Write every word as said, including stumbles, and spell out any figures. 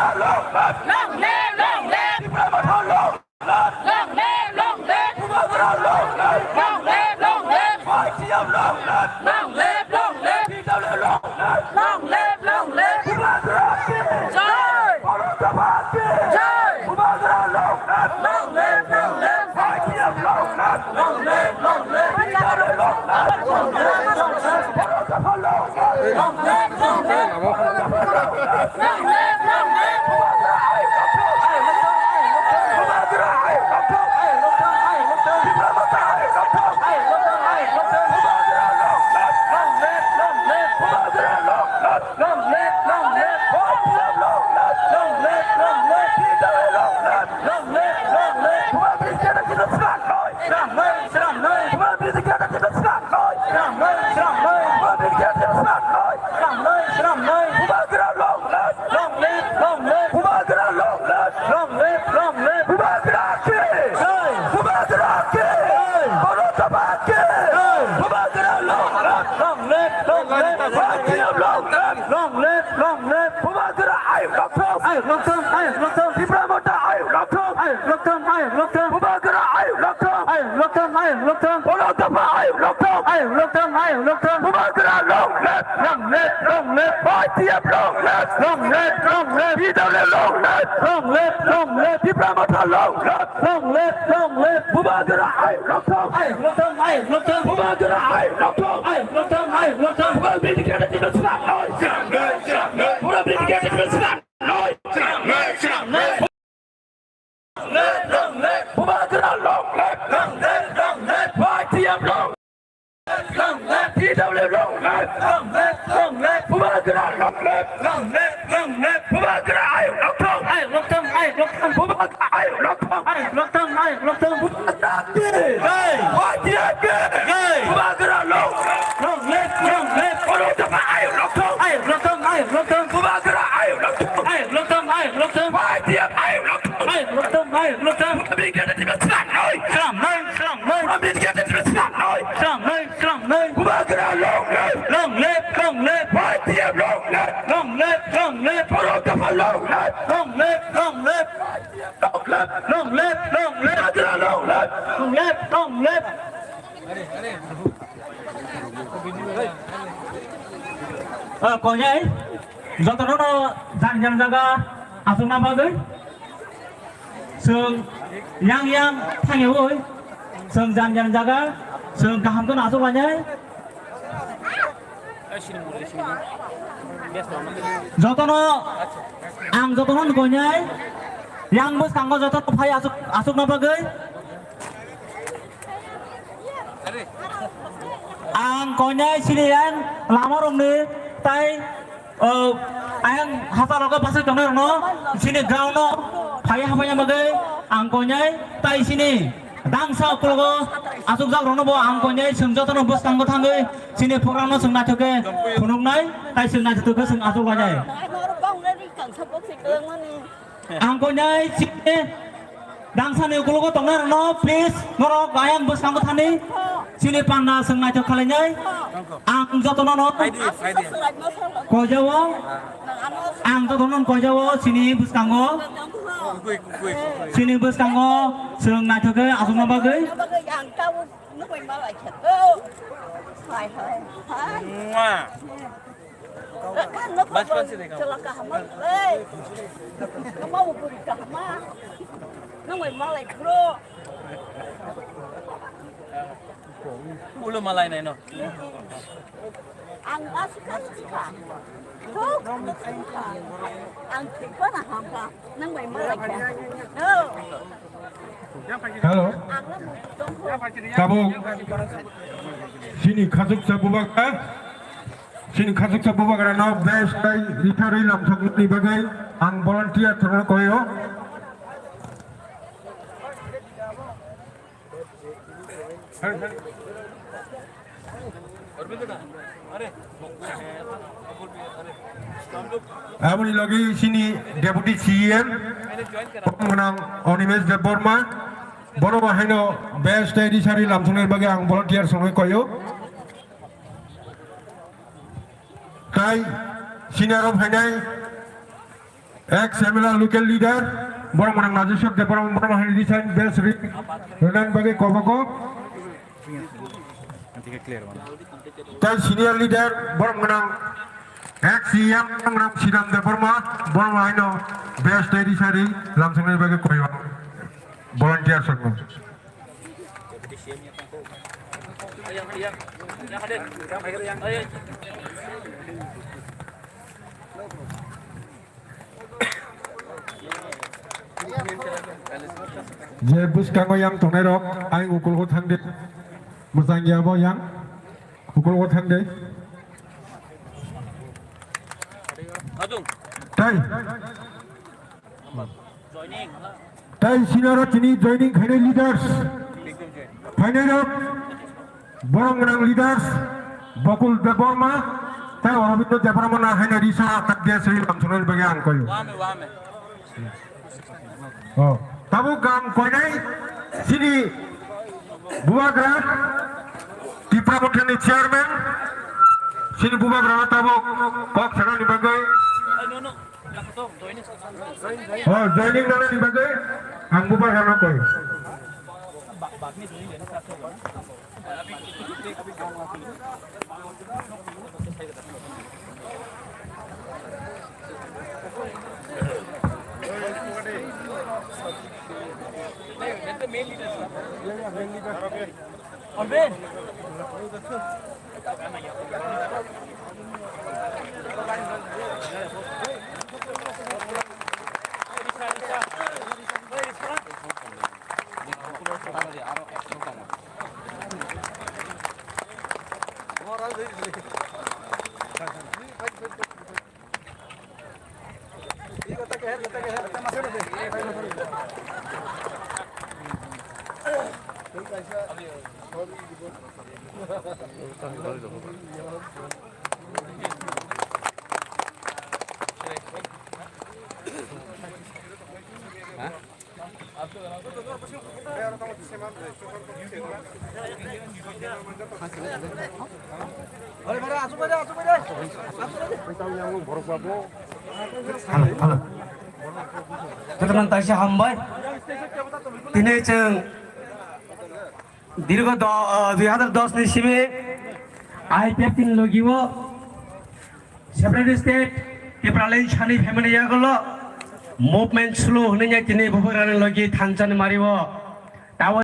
Long live, long live! Tipra Motha long live! Long live, long live! Bubagra long live! Long live, long live! Y T F long live! Long live, long live! P W long live! Long live, long live! Bubagra ki! Jai! Bharat Baba ki! Jai! Bubagra long live! Long live, long live! Y T F long live! Long live, long live! P W long live! Long live, long live! Bharat Baba long live! Long live, long live! Bharat Baba long live! Sramnoi, sramnoi. Sramnoi, sramnoi. Bubagra long live. Long live, long live. Bubagra long live. Long live, long live. Bubagra ki. Jai. Bubagra ki. Jai. Bharat Baba ki. Jai. Bubagra long live. Long live, long live. Bharat long live. Long live, long live. Bubagra ayuk lokthong. Ayuk lokthong, ayuk lokthong. Tipra Motha ayuk lokthong. Ayuk lokthong, ayuk lokthong. Bubagra ayuk lokthong. Ayuk lokthong, ayuk lokthong. Bharat Baba ayuk lokthong. Ayuk lokthong, ayuk lokthong. Bubagra long live. Long live, long live. Y T F long live. Long live, long live. P W long live. Long live, long live. Tipra Motha long live. Long live, long live. Bubagra ayuk lokthong. Ayuk lokthong, ayuk lokthong. Bubagra ayuk lokthong. Ayuk lokthong, ayuk lokthong. Bubagra dedicated to the Islam. Bubagra dedicated to the Islam. Bubagra long live, long live, long live, Y T F long live, long live, P W long live, long live, long live, Bubagra long live, long live, long live, Bubagra ayuk lokthong, ayuk lokthong, ayuk lokthong, Bubagra ayuk lokthong, ayuk lokthong, ayuk lokthong, Bubagra ki, jai, Y T F ki, jai, Bubagra long live, long live, long live, Bharat Baba ayuk lokthong, ayuk lokthong, ayuk lokthong, Bubagra ayuk lokthong, ayuk lokthong, ayuk lokthong, Y T F ayuk lokthong, ayuk lokthong, ayuk lokthong, Bubagra ayuk lokthong, sramnoi, sramnoi, sramnoi, sramnoi, sramnoi, Bubagra long live, long live, long live, Y T F long live, long live, long live, Bharat Baba long live, long live, long live, long live, long live, Bubagra long live, long live, long live. Ah, konyai, jotono no jang jang jaga aswkna bagwi. Chwng yang yang thangyawi, chwng jang jang jaga, chwng kaham kheno aswk lainai. Jotono, ang jotono konyai, yang bwskango jotono phai aswk, aswkna bagwi. Ang konyai sini yang lama rokni tai, o, ayang hasa rogo basi tongnai rokno sini ground no phai hapai bagwi ang konyai tai sini dangsa uklogo asukjak rokno bo ang konyai chwng jotono bwskango thangwi sini program no chwng naithok khe phunuknai tai chwng naithok khe chwng asuk lainai. Ang konyai chini dangsani ukologo tongnai rokno please norok ayang bwskango thani chini panna chwng naithok khalainai. Ang jotono no koijao, ang jotono no koijao chini bwskango, chini bwskango chwng naithok khe aswkna bagwi. Mwah. Bachpan se dekha. Chwla kaham le. Kama upuri kaham. Nang bai malai bro. Ulo malai nai no. Ang asik asik ka. Kok asik ka. Ang tipa na hampa. Nang bai malai ka. No. Hello. Ang le mu tong ko. Tabuk. Sini khachuksa bubagra. Chini khachuksa bubagrano best tei ritharwi lamsoknani bagwi ang volunteer thwngna koio. Aboni logi chini Deputy C E M, Gwnang Animesh Debbarma, bono bo haino best tei ritharwi lamsoknani bagwi ang volunteer thwngwi koio. Tai senior rok phainai Ex M L A local leader, borok mwnang Najeshwar Debbarma, borok hai resign base ri, rwnani bagwi kobogo. Tei senior leader, borok mwnang ex C M, borok mwnang Siram Debbarma, borok haino base tei resign ri lamsoknani bagwi koyok volunteer sokno. Je bwskango yang tongnai rok, ayang ukulgo thangdi. Mwchang ya bo yang ukulgo thangdi. Adung. Tai. Joining. Tai sinaro chini joining khainai leaders. Phainai rok. Borok gwnang leaders Bakul Debbarma tei Aurobindo Debbarma na haino risa tak dia sri lamsonani bagwi ang koyo. Wame, wame. Oh, tabuk ang koinai sini Bubagra Tipra Mothani chairman, sini Bubagra tabuk kok sanani bagwi. Oh, joining nana ni bagwi ang Bubagra no koi. Jotono taisa hambai. Tini chwng dirgo do-, ah, dui hazar dos ni simi I P F T ni logi o separate state Tipraland sani family yagulo movement slow hwnwi tini Bubagrani logi thansa ni mari o. Tabo